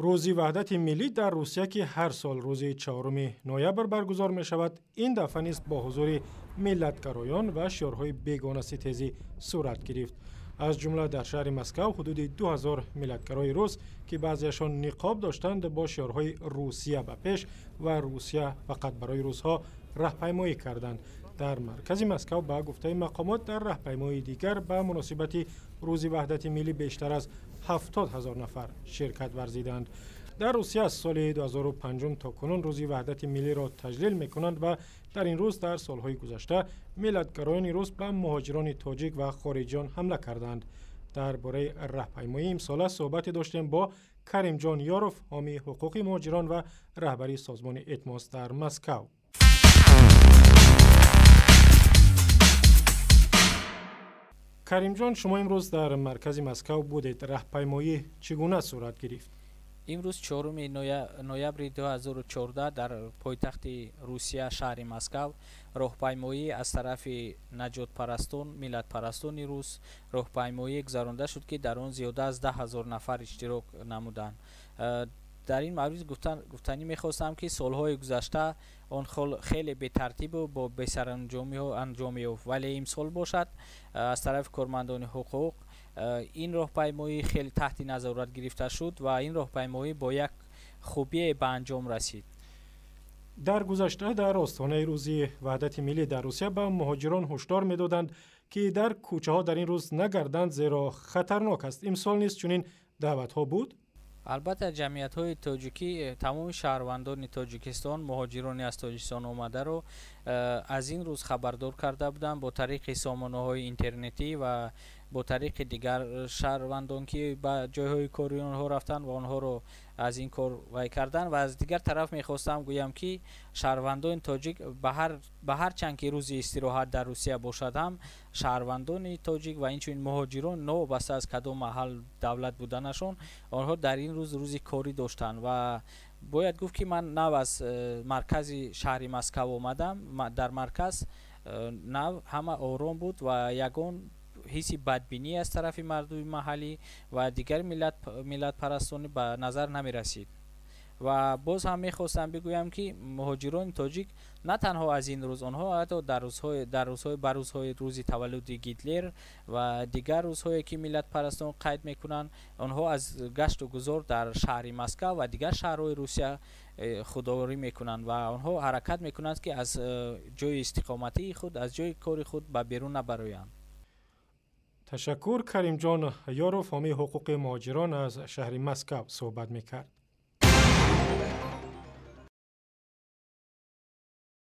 Рӯзи ваҳдати миллӣ дар Русия, ки ҳар сол рӯзи 4 ноябр баргузор мешавад, ин дафъа низ бо ҳузури миллатгароён ва шиорҳои бегонаситезӣ сурат гирифт. Аз ҷумла дар шаҳри Москав ҳудуди 2000 миллатгарои рус, ки баъзеашон ниқоб доштанд, бо шиорҳои «Русия ба пеш» ва «Русия фақат барои русҳо» раҳпаймоӣ карданд. Дар маркази Москав, ба гуфтаи мақомот, дар раҳпаймоии дигар ба муносибати рӯзи ваҳдати миллӣ бештар аз 70 ҳазор нафар ширкат варзиданд. Дар Русия аз соли 2005 то кунун рӯзи ваҳдати миллиро таҷлил мекунанд ва дар ин рӯз дар солҳои гузашта миллатгароёни рус ба муҳоҷирони тоҷик ва хориҷиён ҳамла карданд. Дар бораи раҳпаймоии имсола суҳбате доштем бо Каримҷон Ёров, ҳомии ҳуқуқи муҳоҷирон ва раҳбари созмони Этмос дар Москав. Каримҷон, шумо имрӯз дар маркази Москав будед. Раҳпаймоӣ чӣ гуна сурат гирифт? Имрӯз 4 ноябри 2014 дар пойтахти Русия, шаҳри Москав, роҳпаймоӣ аз тарафи наҷотпарастон, миллатпарастони рус роҳпаймоӣ гузаронда шуд, ки дар он зиёда аз 10 ҳазор нафар иштирок намуданд. Дар ин маврид гуфтанӣ мехостам, ки солҳои гузашта он хеле бетартибу бо бесаранҷомиҳо анҷом меёфт, вале имсол бошад, аз тарафи кормандони ҳуқуқ ин роҳпаймоӣ хеле таҳти назорат гирифта шуд ва ин роҳпаймоӣ бо як хубие ба анҷом расид. Дар гузашта дар остонаи рӯзи ваҳдати миллӣ дар Русия ба муҳоҷирон ҳушдор медоданд, ки дар кӯчаҳо дар ин рӯз нагарданд, зеро хатарнок аст. Имсол низ чунин даъватҳо буд? Албатта, ҷамъиятҳои тоҷикӣ тамоми шаҳрвандони Тоҷикистон, муҳоҷирони аз Тоҷикистон омадаро аз ин рӯз хабардор карда буданд бо тариқи сомонаҳои интернетӣ ва бо тариқи дигар шаҳрвандон, ки ба ҷойҳои кори онҳо рафтанд ва онҳоро аз ин кор вай карданд. Ва аз дигар тараф мехостам гӯям, ки шаҳрвандони тоҷик ба ҳар чанд ки рӯзи истироҳат дар Русия бошад ҳам, шаҳрвандони тоҷик ва инчунин муҳоҷирон, новобаста аз кадом маҳал давлат буданашон, онҳо дар ин рӯз рӯзи корӣ доштанд. Ва бояд гуфт, ки ман нав аз маркази шаҳри Москав омадам. Дар марказ нав ҳама ором буд ва ягон ҳисси бадбинӣ аз тарафи мардуми маҳаллӣ ва дигар миллатпарастонӣ ба назар намерасид. Ва боз ҳам мехостам бигӯям, ки муҳоҷирони тоҷик на танҳо аз ин рӯз, онҳо ҳатто дар рӯзҳои дар рӯзҳои ба рӯзҳои рӯзи таваллуди Гитлер ва дигар рӯзҳое, ки миллатпарастон қайд мекунанд, онҳо аз гашту гузор дар шаҳри Москав ва дигар шаҳрҳои Русия худдорӣ мекунанд ва онҳо ҳаракат мекунанд, ки аз ҷойи истиқоматии худ, аз ҷойи кори худ ба берун набароянд. Ташаккур. Каримҷон Ёров, ҳомии ҳуқуқи муҳоҷирон, аз шаҳри Москав суҳбат мекард.